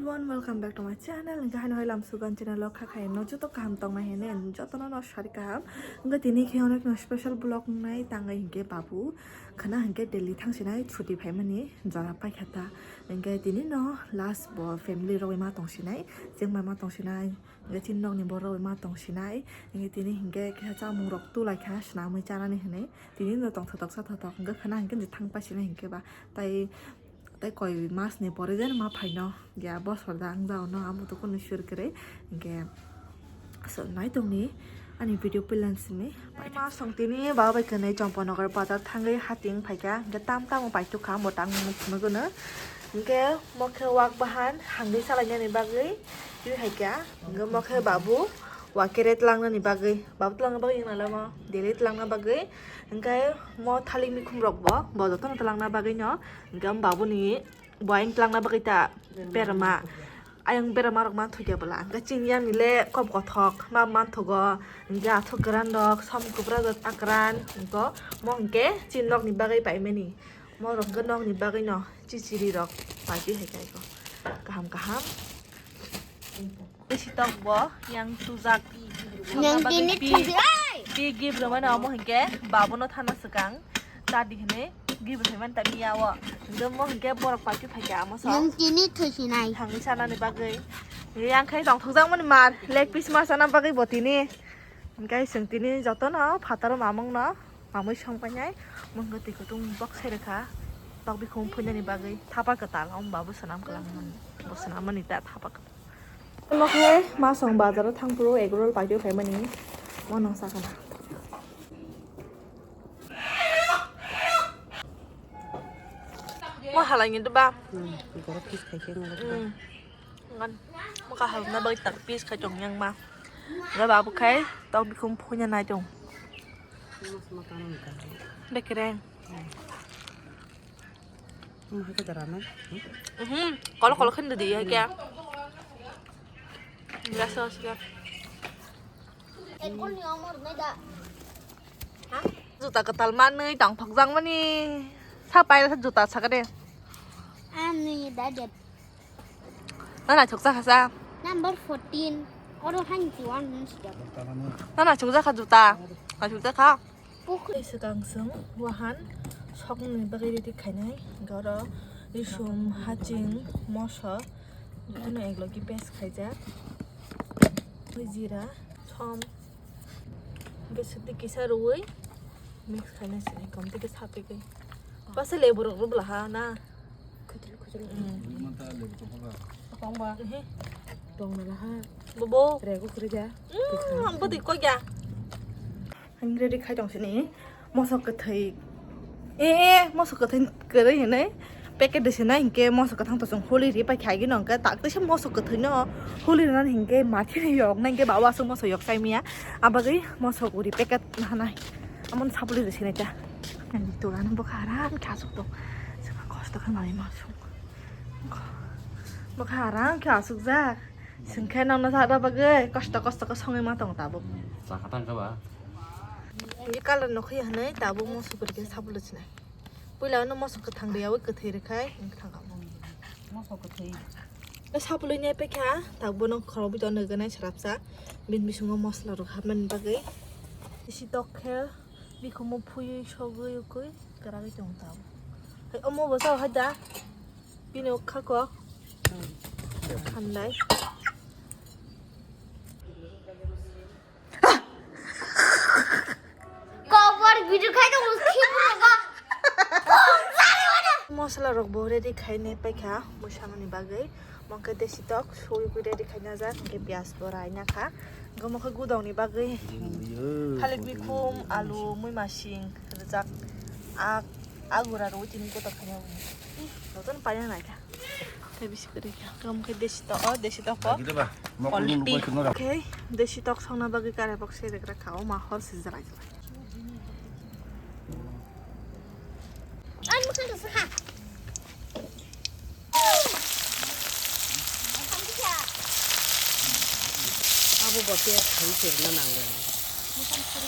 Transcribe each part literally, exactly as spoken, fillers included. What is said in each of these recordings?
Everyone, welcome back to my channel. Hingke haino hai lamsugan channel o kha khaino joto kaham tongma hene jotono no sari kaham. Hingke tini khe onek no special vlog nai tangai hingke babu khana hingke Delhi thangsinai chuti phaimani jora paikha ta. Hingke tini no last bo family rogwi ma tongsinai, chengma ma tongsinai, hingke chini nokni borok rogwi ma tongsinai. Hingke tini hingke khe chamung rok tulai kha swnamwi chanani hinwi. Tini no tongthotok chathotok hingke khana hingke thang paisinai hingke ba tai. Tai koi mas ni pore jen ma phaino ya bosor da ang jao no amo to kono sure kre hingke so nai tongni ani video pilan simi. Ma song tini ba bai kene Champanagar bazar thangwi hating phaikha hingke tam tamo paitukha motang mukhunugono hingke mokhe wak bahan hangwi salainani bagwi twi haikha hingke mokhe babu. Wakere tlangnani bagwi, babu tlangna bagwi wng nalamo, Delhi tlangna bagwi, hingke mo thalik mikhum rok bo, bo jotono tlangna bagwi no, hingke mo babu ni bo ayang tlangna bagwi ta berama, ayang berama rok manthogo bwla, hingke chini yang ni le kok kothok ma manthogo, hingke athuk kwran rok, som kwbra rok akran, hingke mo hingke chini nok ni bagwi paimani, mo rok hingke nok ni bagwi no chichiri rok paitwi hai kha kaham kaham. Bisi tok bo yang tujak. Yang tini thui, ai! Pi gift rwmani omo hinkhe babono thana swkang chadi hinwi gift rwmani ta miya o. Hinkhe omo hinkhe borok party phaikha amo so. Yang tini thusinai. Thangwi sanani bagwi. Yang khai tong thokjakmani mar leg piece ma sana bagwi bo tini. Hinkhe chwng tini jotono phataro mamungno mamwi song painai. Mungkhe twi kutung bok sai rwkha. Tok bikhung phuinani bagwi thapa kwtal omo babu swnam kwlangmani. Bo swnammani ta thapa kwtal. Omo khe masong bazaro thang phuru egg roll paitwi phaimani. Mo nang sakha. Mo halai ni ba. Hmm, goro piece khai khe nang. Hmm. Ngan. Mo kahal na bai tak piece khai tong yang ma. Ga babu khai tok bikhung phuina nai tong. Bekereng. Mo hai ka dara na. Mhm. Kolo kolo khen di ya kya. Enggak sos ya. Juta kwtal manwi tang phokjak mani. Sa pai sa juta sakade. Ani da det. Nana chuksa khasa. Number fourteen. Oro han juan nun sida. Nana chuksa kha juta. Ka chuksa kha. Pukhri swkang swng wahan sokni bagwi ready khainai. Goro risum haching moso. Jotono eglogi paste khaijak. Jira, som. Hingke swtwi kisa rwui mix khaina sini kom tei khe sapigwi. Basa lebu rok rwbla ha na. Khujul khujul. Mm. Mata lebu tongkha ba. Tongba. Ehe. Tongmala ha. Bobo. Rego khurja. Mm, ang bwtwi koi ya. Ang ready khai tong sini. Mosok kwthwi. E, e, mosok kwthwi kwrwi hinwi packet de sinai hinkhe mosok kwthang to chwng holi ri paikha agino hinkhe tak teisa mosok kwthwino holi rinani hinkhe mathi yok nai hinkhe bawa aswk mosok yok chai maya abagwi mosok uri packet nahanai amoni sapuli de sinai ta. Ani tugano bokha aram khe aswk tong chwngno kosto khe manwi mosok bokha aram khe aswk jak. Sengkhe nangno chana bagwi kosto kosto khe songwi ma tongo tabuk. Chakha tang khe ba? Hingke colour nokhi hinwi tabuk mosok kwrwi khe sabulo chinai. Puila no mosok kwthang riyawi kwthwi rwkhai wng thangkha. Mosok kwthwi. Sabulo nai pekha tabuk bono khorokbwi tongo nai sarapsa. Bini bisingo mosla rok hapmani bagwi. Isi tok khe bikhumo phuiwi sogwi ukui kwragwi tongo tabuk. Hai omo bo sao hai da. Bini o khako. Hamlai. Kobor video khai tong khibur ga. Mosla rok bo ready khai nai paikha muisano ni bagwi. Mokhe desi tok sui ready khai na jak, hingke piyaj bo rai na kha. Hingke mokhe gudok ni bagwi thalik bikhum, alu, muimasing rijak. Ak, agura rwi tini gudok khai na. Ih, jotono paina nai kha. Tei bisi kwrwi kha. Tamo khe desi tok, o desi tok o. Lagi de ba? Mokol quality. Nunggu sungno ra. Khe desi tok songna bagwi kare bok se regra kha, o ma hor se jrai jrai. An mukha rasa kha. Abo bo test khai se na nang le.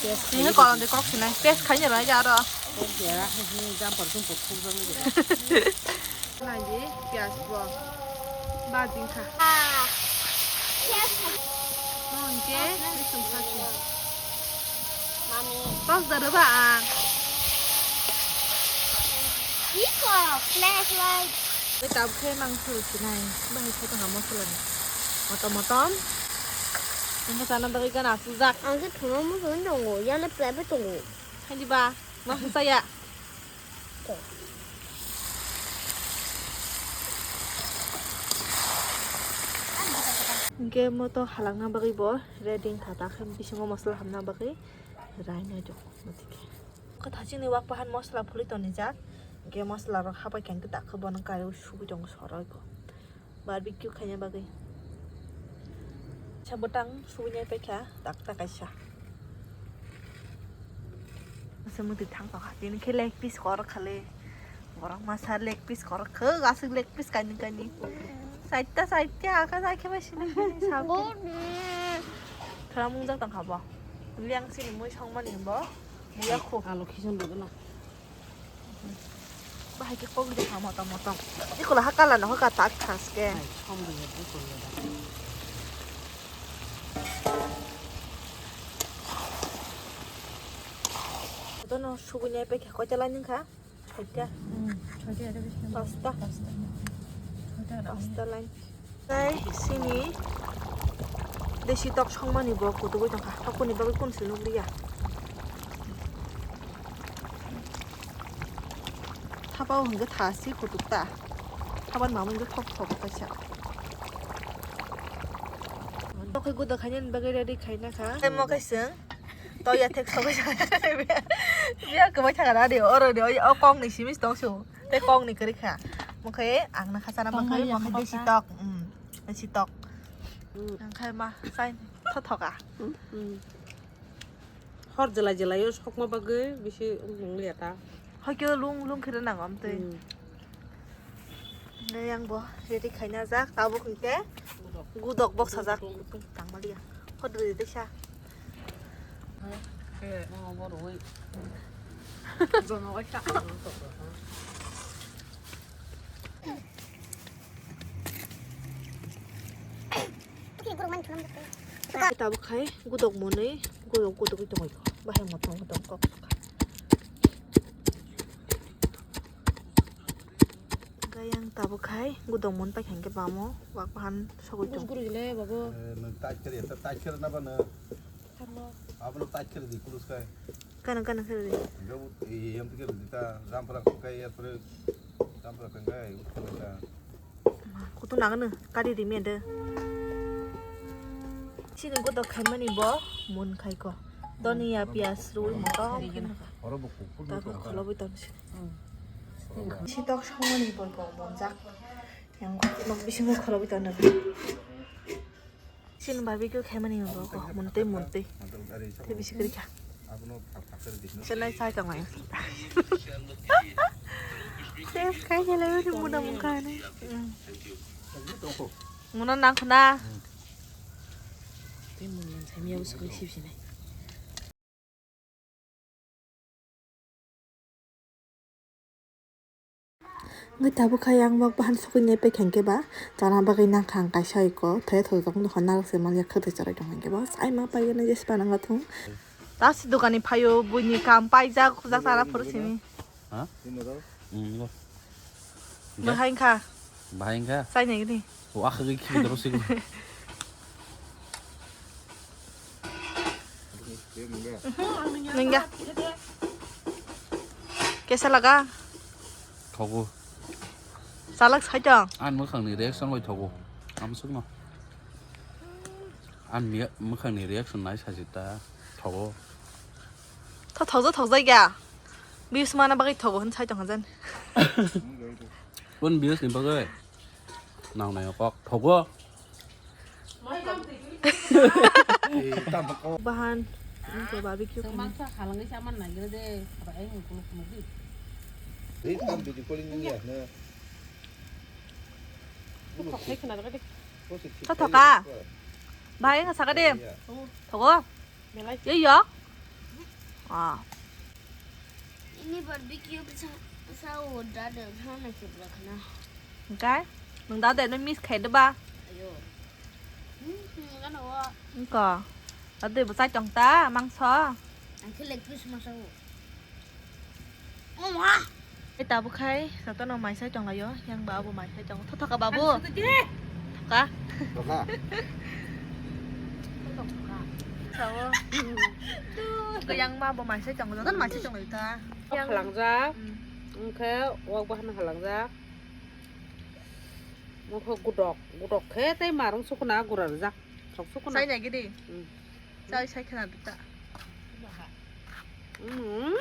Test khai. Ini kalau de krok sini, test khai ni rai jaro. Test ya, ini jam por jum por jam ni. Nai di, piyaj bo. Ba jingkha. Hwnkhe bising sakhe. Mami. Tos da rwba ang. Iko, flashlight. Oi, tab khe mangso sinai. Bahai khe tongha mosola ni. Motom motom. Wngkha chana bagwi gana asukjak. Ang khe thuma moso tongo, yale plebe tongo. Haidi ba, ma hwsa ya. Hwnkhe moto halangna bagwi bo ready wngkha, ta khe bisingo mosola hamna bagwi rainai rok. Khe thachingni wak bahan mosola phulwi tonijak, hwnkhe mosola rok habai khe tak khe bono kaiwi sugwi tongo soroiko. Barbecue khaina bagwi. Sa bwtang suinai paikha, takta kaisa. Asa mwtwi thang tongkha, tini khe leg piece kor khale. Borok masa leg piece kor khe, aswk leg piece kaini kaini. Saita saita, aka sakhe bai sini sini, sabte. Thora mungjak tongkha bo. Liang sini mui songmani bo. Muya khu. Alo khison dodona. Bahai khe kok de ha motom motom. Ikola ha kala no ha ka tak thas ke. Ai, som de ya, de ko ya da. Jotono sugui nai paikha, koita line wngkha? Soita. Hmm, soita ada bisa. Pasta. Pasta. Soita ada. Pasta line. Tei sini desi tok songmani bo kutugui tongkha. Tokoni bagwi kun se nukliya. Thapao hwnkhe tha si kutuk ta. Thaban mamung khe thok thok kaisa. Tokhe gudo khainani bagwi ready khaina kha. Tei mo kaising. To ya thek sogwi. Biya kwbai thangana de oro de o kong ni simi tong su. Tei kong ni kwrwi kha. Mo khe ang na kha chana mo khe mo khe desi tok. Mm. Desi tok. Mm. Ang khai ma sai thothoka. Mm, mm. Hor jelai jelai o sokma bagwi bisi wng wng ya ta. Hoi khe lung lung khe rw nango amtwi. Hmm. Hwnkhe yang bo ready khaina jak tabuk hwnkhe gudok bok sajak tangmaliya. Hot rw desa. Khe, oh, bo rwui. Jono wai ta. Tabuk khai gudok monwi gudok gudok tongwi kho. Bahai motom motom kok. Gayang tabuk khai gudok mon pai khankhe bamo wak bahan sogwi tong. Guru gile babu. Eh, nang taikher ya, taikher na ba na. Abono taikher di kulus khai. Kana kana khe rwdi. Gabu, eh, yang pikir di ta, rampra khai ya, pre, rampra khai, khai, khai. Kutu nagano kari rimi ade. Chini gudok khaimani bo mun khaiko. Doniya, piyas, rui, motom. Oro bo kukur. Tabu kholobo tonsi. Sitok songoni bo bo monjak. Yang nok bisingo kholobo tono. Chini barbecue khaimani bo bo muntui muntui. Tei bisi kwrwi kha. Abono pha-, pha-, pha-, pha-, Chenai chai tongmani. Chef khai khe lai uri muda mungkha hinwi. Mm. Muno nang khna. Tei mun man sai miya bwswk sip sinai. Wngwi tabuk khai ang wak bahan sogwi nai paikha hinkhe ba chana bagwi nangkha ang kaisa iko thaya thoi tong nokha narwk se manya khwtwi chwrai tong hinkhe ba sai ma paigani jesa nangkha thung. Tasi dukani phaio buini kam paijak khujak chana phuru simi. Ha? Hmm, go. Bahai wngkha. Bahai wngkha? Chai nai gini. O, akha gwi khibi doro sigo. Ningga. Kesa laga? Thogo. Salak sai tong. An mwkhangni reaction bai thogo. Amsukno. An miya-, mwkhangni reaction nai sajita thogo. Tho thokjak thokjak ya. Views mana bagwi thogo hwn sai tongkha jan. Kun views ni bagwi? Nang nai kok thogo. Bahan, wngkhe barbecue khaina. Mangsa halangwi chaman naigra de, aba ai hwn kuluk kuluk di. Tho thoka. Bahai wngkha saka de. Thogo. Belai. Yo, yo. Ah. Ini barbecue sa, sa order de, hana chibra khana. Hingkai? Nwng da de no miss khai de ba? Ayo. Hmm, hmm, ano. Ko. Ade bo chai tong ta mangso. Ang khe leg piece mangso. Oma. E tabuk khai, jotono mai sai tonglaio, yang ba abo mai sai tongo. Thothoka babu. Ang sudu je. Thoka. Thoka. Sao. Ko yang ma bo mai sai tongo, jotono mai sai tonglaio ta. Yang halangjak. Hmm. Wngkhe wak bahana halangjak. Wngkhe gudok, gudok khe tei marung sukuna gura rijak. Thok sukuna. Sai nai gidi. Hmm. Sai sai khna dita. Hmm.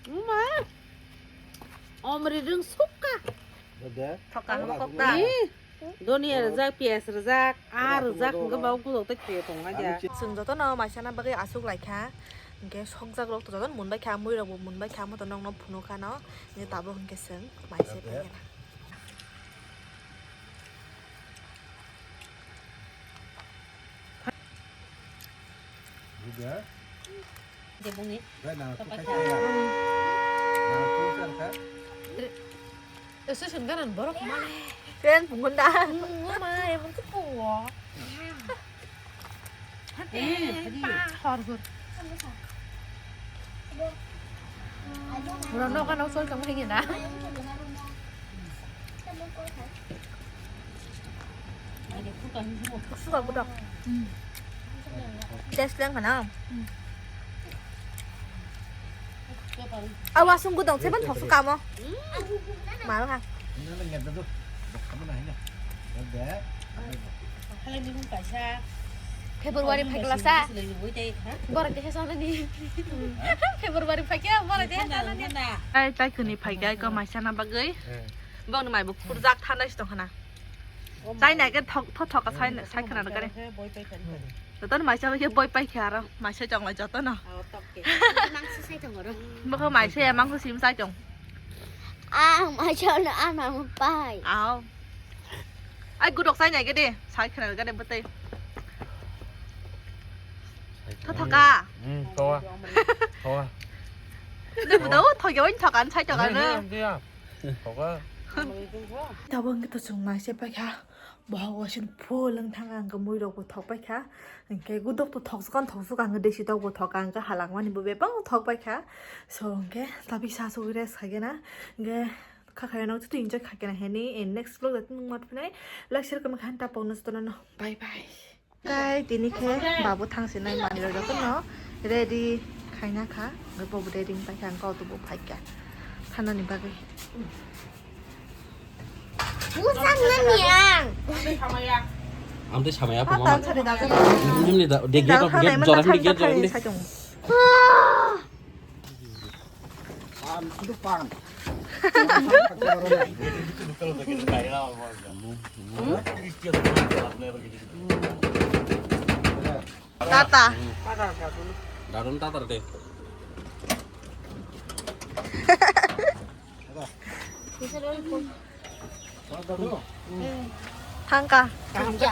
Uma. Omri rwng sukha. Dede. Thoka hamo kokta. Ni. Doniya rwjak, piyaj rwjak, ah rwjak, hwnkhe ba gudok tei khe tongma ya. Chwng jotono maisana bagwi aswk laikha. Hwnkhe sokjak rok to jotono munbai kha, mui rok bo munbai kha, moto nokno phunukha no. Hwnkhe tabuk hwnkhe chwng maisa paikha. Buda. Dia bungi. Bai na, tu kai kaya. Na, tu sar ka. Eso sengganan borok male. Ken pungun da. Ngoma, emang tu pungo. Hor hor. Ura no kan usol tong hingin da. Suka budak. Test lang kana. Awa sung gudong seban thok suka mo. Mal ha. February phaikla sa. Borok de hesa nani. February phaikya borok de hesa nani. Ai tai kuni phaikya ko maisa na bagwi. Bong ni mai bo kurjak thanai sito khana. Chai nai ke thok thok thok sai sai khana kare. Jotono maisa bai khe boi paikha aro, maisa chonglai jotono. Aw, tok khe. Nang se sai tongo ro. Bokho maisa ya mangso sim sai tong. Ah, maisa no ana mo pai. Aw. Ai gudok sai nai gede, sai khna gede bwtwi. Tho thoka. Hmm, thoka. Thoka. Debo do thoge win thokan sai thokan. Thoka. Tabuk wngkhe to chwng maisa paikha. Bohok wasing full wng thang ang khe mui rok bo thok paikha. Hwnkhe gudok to thok sukha thok sukha ang khe desi tok bo thok ang khe halangmani bo bebak thok paikha. So hwnkhe tabuk sa sugwi rest khaikhe na. Hwnkhe kha khaina no twi enjoy khaikhe na heni in next vlog da tini nung mat phinai. Like share comment khaina tapok no jotono no. Bye bye. Kai tini khe babu thang sinai manwi rok jotono ready khaina kha. Hwnkhe bobo ready wng paikha hwnkhe auto bo phaikha thanani bagwi. Bujaknani ang. Ang tei samaya pha ma. Nini da de gate of gate jora hini gate jora hini. Pan, itu pan. Tata. Darun tata de. Thangka. Thangka.